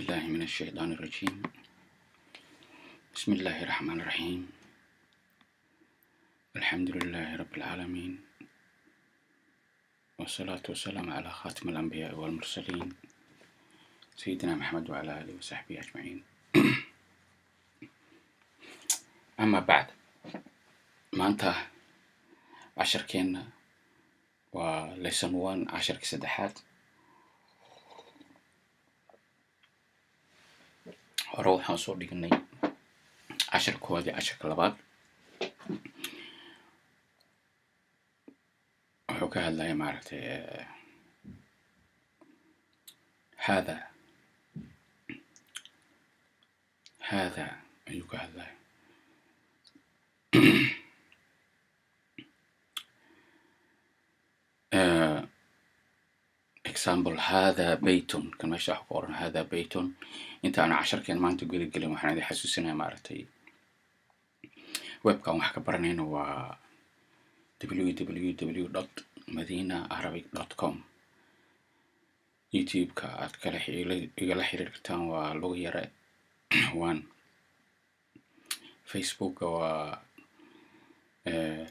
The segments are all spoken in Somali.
بالله من الشيطان الرجيم. بسم الله الرحمن الرحيم. الحمد لله رب العالمين، والصلاة والسلام على خاتم الأنبياء والمرسلين، سيدنا محمد وعلى آله وصحبه أجمعين. أما بعد، maanta casharkeenna waa lesson 1, casharka saddexaad. Hore waxaan soo dhignay casharka koowaad iyo casharka labaad. Wuxuu ka hadlaya, maaragtay, hada hada ayuu ka hadlaya. Example, hada baytun. Kan meesha waxa ku qoran hada baytun. Inta aan casharkeen maanta guda gelin, waxaan idin xasuusinaya, maaragtay, webkan wax ka baranayno waa www.madinaarabic.com. YouTube-ka aad kala igala xiriiri kartaan waa Lugu Yare One. Facebooka waa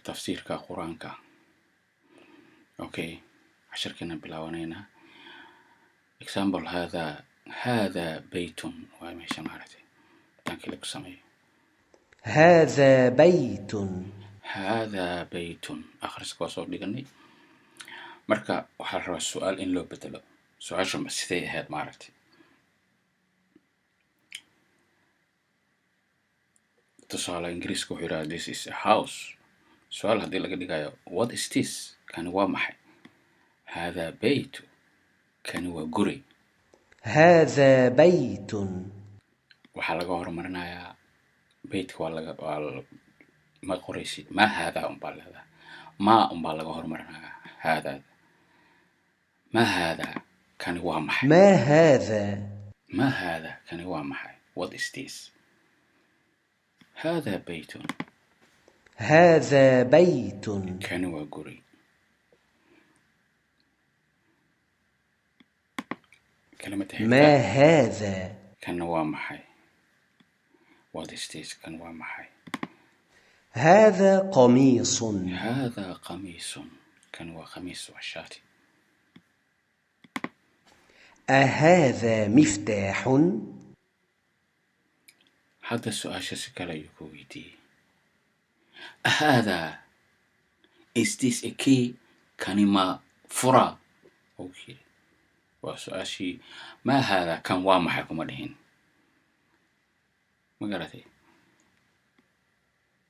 Tafsiirka Qur-aanka. Okay, casharkeena bilaabanayna. Example, hada baytun waa meesha, maaragtay, haddaan kale ku sameeyo. هذا بيت. Hada baytun, akhriska waa soo dhiganay. Marka waxaa la rabaa su-aal in loo bedelo. Su-aasha sidee ahayd, maaragtay? Tusaale, Ingiriiska wuxuu yidhaha "This is a house." Su-aal haddii laga dhigayo, "What is this?" Kani waa maxay? Hada baytu, kani waa guri. هذا بيت. Waxaa laga horumarinayaa beytka, waa laga waa ma qoraysid ma hada unbaa leedahay, ma unbaa laga horumarinayaa haadaada. Ma hada, kani waa maxay? ما هذا؟ Ma hada, kani waa maxay? What is this? Hada baytun. هذا بيت. Kani waa guri. Kelimada xigta. ما هذا؟ Kana waa maxay? What is this? Kan waa maxay? هذا قميص. Hada qamiisun, kan waa khamiis, waa shaati. أهذا مفتاح؟ Hadda su-aasha si kale ayuu ku weydiiyey. Hada, is this a key? Kani ma fura? Uu yiri waa su-aashii. Ma hada, kan waa maxay, kuma dhihin. Ma garatay?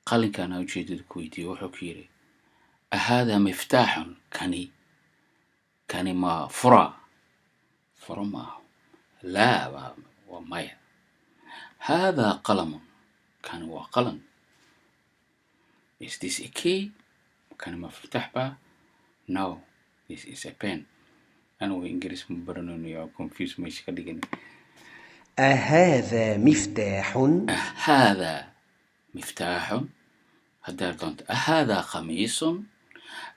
Qalinkaana ujeedada ku weydiiyey. Wuxuu ku yiri ahada miftaaxun, kani ma fura? Furo maaha. Laa, waa maya. Hada qalamun, kani waa qalan. Is this a key? Kani ma miftaax ba? No, this is a pen. Anigu Ingiriis ma baranayno, confuse meesha ka dhigin. أهذا مفتاح؟ هذا مفتاح. haddaad doonto أهذا قميص،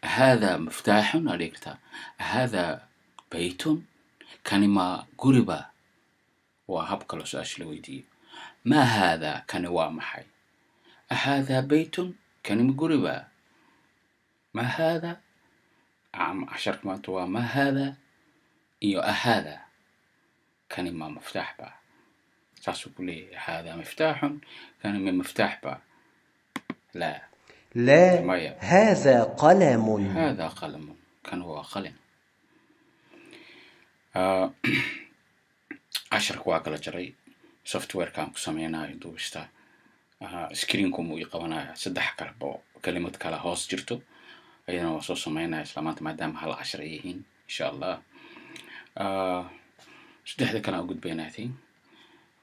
أهذا مفتاح aa dhigi kartaa. أهذا بيت, kani ma guriba? Waa hab kaloo su-aasha la weydiiyo. ما هذا, kani waa maxay? أهذا بيت, kani ma guriba? ما هذا. Casharka maanta waa ما هذا iyo أهذا. Kani ma miftaax ba? Saasuu ku leeyahay. هذا مفتاح, kani ma miftaax ba? لا. لا. maya. هذا قلم. هذا قلم, kan waa qalin. Casharka waa kala jaray. Softwarekan ku sameynayo duubista screenku muu ii qabanaya saddex kaleba, kelimad kale hoos jirto, ayadana waa soo sameynaya isla maanta, maadaama hal cashar ay yihiin, insha Allah. Saddexda kale aan u gudbaynaa.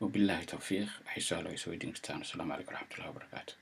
Wabillahi tawfiiq. Waxay su-aal ay soo weydiin kartaan. Asalaamu calaykum waraxmatullahi wabarakaatu.